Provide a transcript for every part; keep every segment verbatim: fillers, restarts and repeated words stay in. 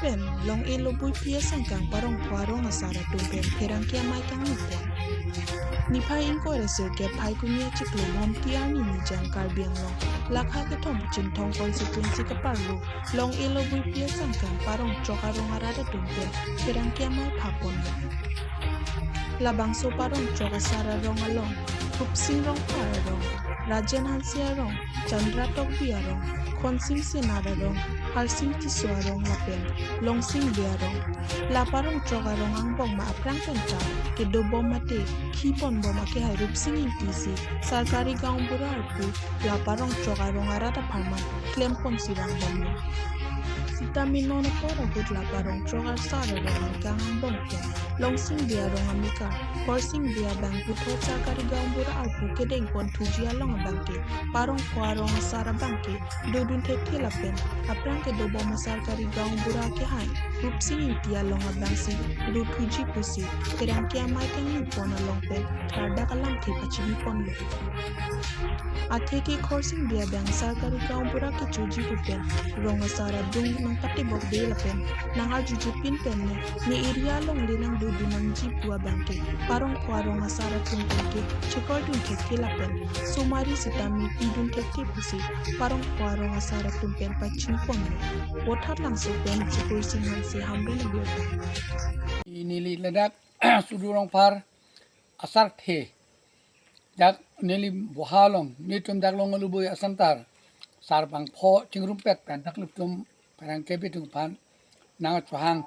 pen Long-e Lobui P S angkang Parongpho arong asar atum pen pherangke amei kangni pon. Niphai ingkoi ra sirkep Phaikuni achiklo Lhomti arni Nijang Karbi Anglong lakha kethom Chinthong constituency kaparlo Long-e Lobui P S angkang Parong Throk arong arat atum pen pherangke amei phapon. Labangso Parong Throk asar arong along Rupsing Rongphar arong, Rajen Hanse arong, Chandra Tokbi arong, Khonsing Senar arong, Harsing Tisso arong lapen Longsing Bey arong. La Parong Throk arong angbong ma aphrang pen ta kedobom mate khipon bom akehai Rupsing Ingti si Sarkari Gaon Bura arpu la Parong Throk arong arat apharman klempon si vangbomlo. Sitame non apor ahut la Parong Throk asar arong angkang angbong pen Longsing Bey arong amekar Khorsing Bey abang puthot Sarkari Gaon Bura arpu kedengpon thuji along abangke Parongpho arong asar abangke dodun thekthe lapen aphrang kedobom a Sarkari Gaon Bura akehai Rupsing Ingti along abang si do thuji pusi pherangke amei kangni pon along pen thardak alamthe pachini ponlo. Atheke Khorsing Bey abang Sarkari Gaon Bura kechoji pu pen rong asar adung nangpatebokde lapen nangarjujepin pen ne ne area along le nangdodun nangji pu abangke Parongpho arong asar atum pen ke chekordun thekthe lapen somari sitame pidun thekthe pusi Parongpho arong asar atum pen pachini ponlo. Vothatlangso pen Chikursing Hanse, Hamren abirta. Neli ladak Sudu Rongphar asarthe, dak neli boha along, netum dak Long-e Lobui asantar Sarbangpho chingrumpet pen dak netum pherangke atum aphan nangchohang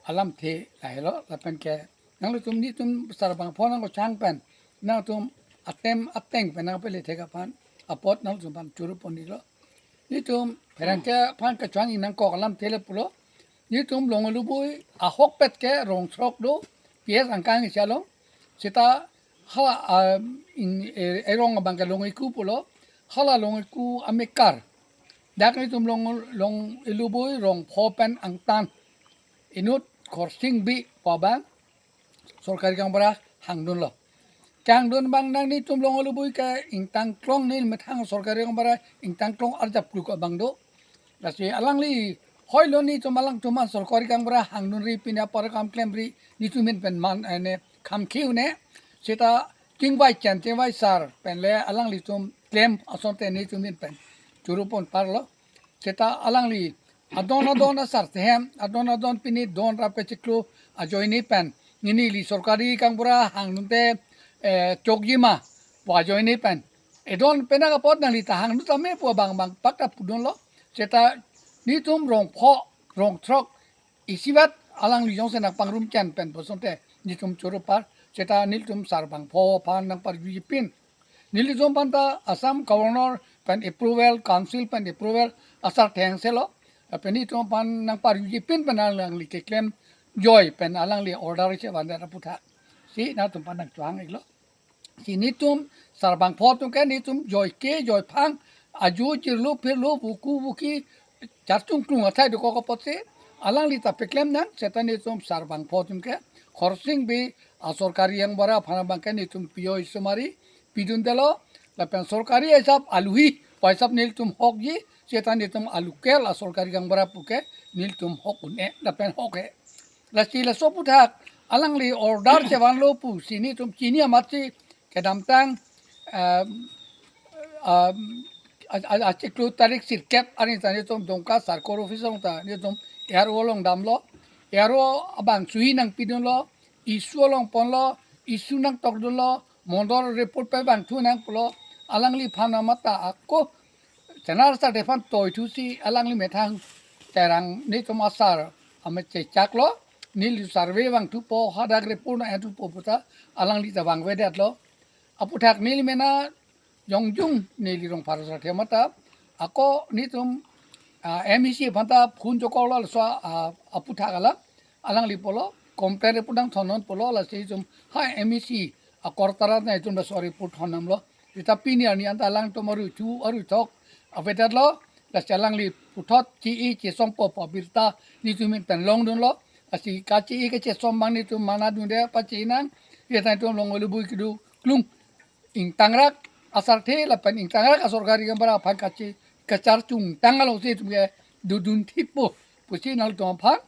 alamthe lahelo lapen ke nanglitum netum Sarbangpho nangchohang pen nangtum atem ateng pen nangpele thek aphan apot nangtum aphan choro ponlo. Netum pherangke aphan kachohang inang kok alamthe le pulo. Netum Long-e Lobui ahokpet ke rong throk do, P S angkang isi along. Seta hala, ah, in, eh, erong abangke Long-e Ku pulo. Hala Long-e Ku amekar dak netum Long, Long-e Lobui Rongpho pen angtan inut Khorsing Bey pu abang Sarkari Gaon Bura hangdunlo. Kehangdun abang nang netum Long-e Lobui ke ingtang klong ne methang Sarkari Gaon Bura ingtang klong arjap kluk abang do. Lasi alangli hoilo netum alangtum an Sarkari Gaon Bura hangdunri pine apor kam klemri netum ahin pen man ene kham khiu ne. Seta chingvai chen chingvai sar pen le alanglitum klem asonte netum ahin pen choro pon parlo. Seta alangli adon adon asar sehem, adon adon pini don rap kechiklo ajoine pen, neli Sarkari Gaon Bura hangdunte, eh, chokji ma pu ajoine pen. Edon pen apot nangli ta hangdun tame pu abang bang pakta pudunlo. Seta netum Rongpho, rong throk isivet alangli jongsi nangpangrum chen pen pu asonte netum choro par. Seta netum Sarbangpho aphan nangparjujepin. Nelitum aphan ta Assam Governor pen approval, Council pen approval asar thengselo. Lapen netum aphan nangparjujepin pen alangli keklem joi pen alangli order chevandet aputhak si netum aphan nangchohang-iklo. Si netum Sarbangpho atum ke netum joi ke joi phang ajo jirlo phirlo vuku vuki charchung klung athai dokok apotsi alangli ta peklem nang. Seta netum Sarbangpho atum ke Khorsing Bey a Sarkari Gaon Bura aphan abangke netum pijoi somari pidundelo. Lapen Sarkari hisap aluhi pu hisap netum hokji, seta netum a local a Sarkari Gaon Bura pu ke netum hok un-e lapen hok-e. Lasi laso aputhak alangli order chevanlo pusi netum chini amatsi kedamtang, um, um, a, a, achiklo tarik sirkep arni ta netum Dongka Circle Office along ta netum A R O along damlo. A R O abang suhi nangpidunlo, issue along ponlo, issue nangtokdunlo, mondol report pevangthu nang pulo. Alangliphan amat ta ako Senar asar aphan toithusi alangli methang Terang netum asar amat chechaklo, neli survey vangthupo, hadak report nang-enthupo pu ta alangli ta vangvedetlo. Aputhak neli mena jongjung neli Rongphar asarthe amat ta ako netum, ah, M E C aphan ta phone jokoklo laso, ah, aputhak alam alangli pulo complaint report nangthon non pulo, lasi itum ha M E C akortarat nangtum laso report thondamlo. Seta pini arni anta alangtum aruthu aruthok avedetlo, lasi alangli puthot che-e chesongpo pu abirta netum ahin pen longdunlo. Lasi kache-e kachesom abang netum manadunde pache nang. Seta itum Longlubui kedo klung ingtangrak asarthe lapen ingtangrak a Sarkari Gaon Bura aphan kache kacharchung tang alongsi itum ke dodun thippo pusi nangtum aphan,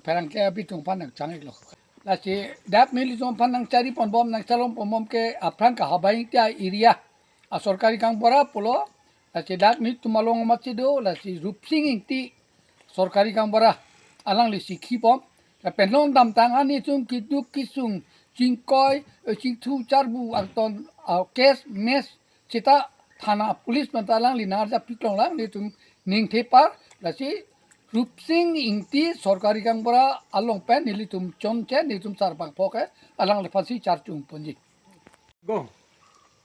pherangke abitung aphan nangchang-iklo. Lasi dak nelitum aphan nangchari ponbom, nangchalom ponbom ke aphrang ke Habai Ingti area asorkari gaonbura pulo. Lasi dak nelitum along amatsi do, lasi Rupsing Ingti sorkari gaonbura alangli si khibom. Lapen non damtang an nelitum keduk kesung, chingkoi, eh, chingthu charbu angton, ah, case mes sita thana police manta alangli nang-arjap piklong lang, nelitum ningthepar, lasi Rupsing Ingti sorkari gaonbura along pen nelitum chonche, nelitum sarbangpho ke alangliphan si charchung ponji. Go.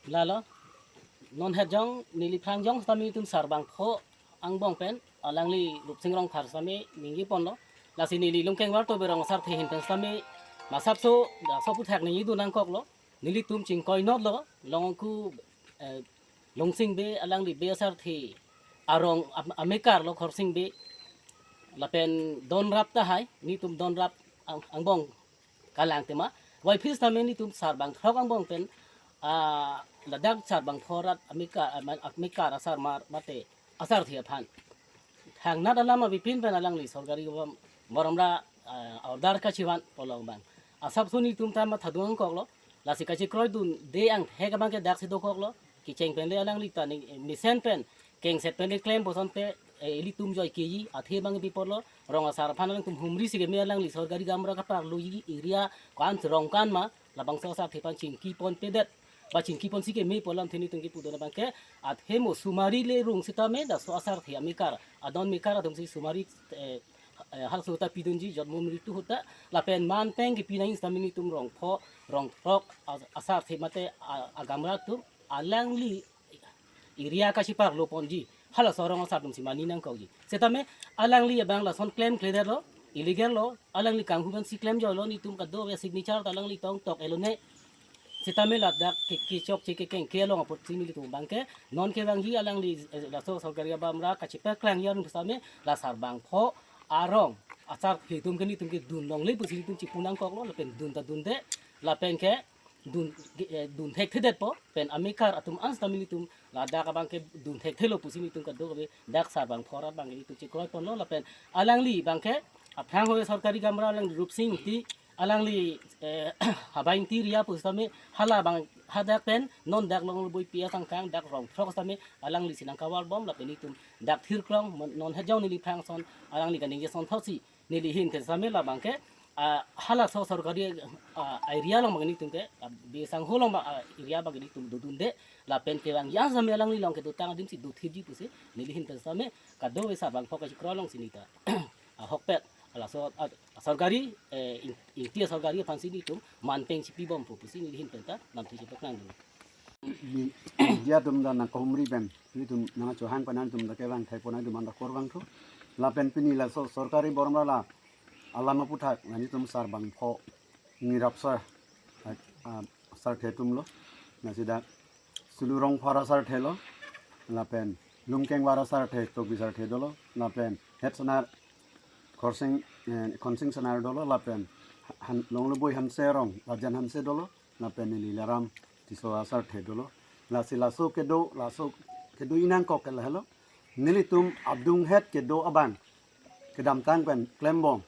Lalo, non het jong, neliphrang jong sitame nelitum sarbangpho angbong pen alangli Rupsing Rongphar sitame ningje ponlo. Lasi neli Longkengvar Tobe Rong asarthe ahin pen sitame masapso, laso aphuthak ningjedun nangkoklo. Nelitum chingkoi notlo, Longku, eh, Longsing Bey, alangli Bey asarthe arong am-, amekar lo Khorsing Bey. Lapen don rap tahai, nelitum don rap ang-, angbong kalang tema. Wai phis tame nelitum sarbangthrok angbong pen, ah, ladak sarbangpho rat amekar, ah, ma-, amekar asarmar mate asarthe aphan thangnat alam avepin pen alangli sorkari bom-, borom ra, ah, order kachevan pulo abang. Asapso nelitum ta mathadun nangkoklo. Lasi kachekroidunde angthek abang ke daksi dokoklo. Kecheng pen le alangli ta ne, eh, mesen pen, kengset pen le klem puson te, eh, ilitum joike-i, athe abang pi pulo, rong asar aphan alangtum humri si keme alangli sorkari gaonbura kaparlo-i area, ko-an rong ko-an ma, labangso asarthe aphan chingki ponpedet, ba chingki ponsi keme pu alamthe nelitum kepudun abang ke, athe mo sumari le rung sitame, laso asarthe amekar, adon mekar atum si sumari, eh, eh, halaso ta pidunji, jotmo mritu ahut ta, lapen manpeng kepi nangji sitame nelitum Rongpho, Rongthrok, as-, asarthe mate, a-, agaonbura atum, alangli area kacheparlo ponji, halaso rong asar atum si mani nangkokji. Sitame alangli abang lason klemkledetlo, illegal lo, alangli kanghu pen si klemjoilo, nelitum kadokave signature ta alangli tong tok-etlo ne. Sitame ladak ke, kechokche kekeng kelong apot si nelitum abang ke, non kevangji alangli, eh, laso sorkari gaonbura kachepaklang yan sitame la sarbangpho arong asarthe atum ke nelitum kedun longle pusi nelitum chipu nangkoklo, lapen dun ta dunde, lapen ke dun, eh, dun thekthedetpo, pen amekar atum an sitame nelitum ladak abang ke dun thekthelo pusi nelitum kadokave dak sarbangpho rat abang nelitum chekroi ponlo, lapen alangli abang ke aphrang ho sorkari gaonbura alangli Rupsing Ingti, alangli, eh, Habai Ingti area pusitame hala abang hadak pen non dak Longloboi P S angkang dak Rongthrok sitame alangli si nangkawar bom, lapen nelitum dak thirklong, mon-, non het jong neliphrang ason alangli kaningje ason thotsi neli ahin pen sitame labang ke, ah, halaso sorkari, ah, area along abang nelitum ke, ah, Bey asangho along abang, ah, area abang nelitum dodunde, lapen kevangji an sitame alangli along kedotang adim si dothipji pusi neli ahin pen sitame kadokave sarbangpho kachekroi along si neli ta ahokpet, halaso, ah, sorkari, eh, Ing-, Ingti sorkari aphan si nelitum manpeng chipibompo pusi neli ahin pen ta lamthe chepaklang dun. Media atum ta nangkahumri pen, nelitum nangchohang pen nangtum ta kevang thai pon nangtum anta kurvangthu. Lapen pini laso sorkari borom ra la alam aphuthak, la nelitum sarbangpho, nirapsar, ah, ah, asarthe atumlo. Lasi dak Sulu Rongphar asarthelo, lapen Longkengvar asarthe, Tobi asarthe dolo, lapen het senar Khorsing, eh, Khonsing senar dolo, lapen Han-, Longloboi Hanse arong, Rajan Hanse dolo, lapen neli Leram Tisso asarthe dolo. Lasi laso kedo, laso kedo-i nangkok ke lahelo. Nelitum adung het kedo abang kedamtang pen klembom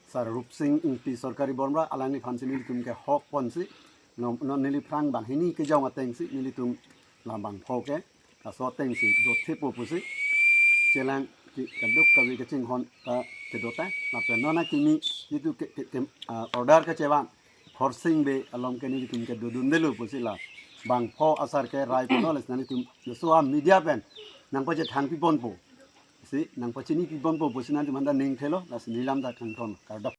Sar Rupsing Ingti sorkari borom ra alangliphan si nelitum kehok ponsi, non, non neliphrang banghini kejong ateng si nelitum labangpho ke laso ateng si dothepo pusi chelang ke, kadokave kachinghon ta kedo ta, lapen non akimi nelitum ke, ke, ke, ah, order kachevan Khorsing Bey along ke nelitum kedodundelo pusi la bangpho asar ke rai ponlo, lasi nelitum laso a-media pen nangpachethang piponpo, si nangpachini piponpo pusi nangtum anta ningthelo, lasi neli lam ta kangton, kardom.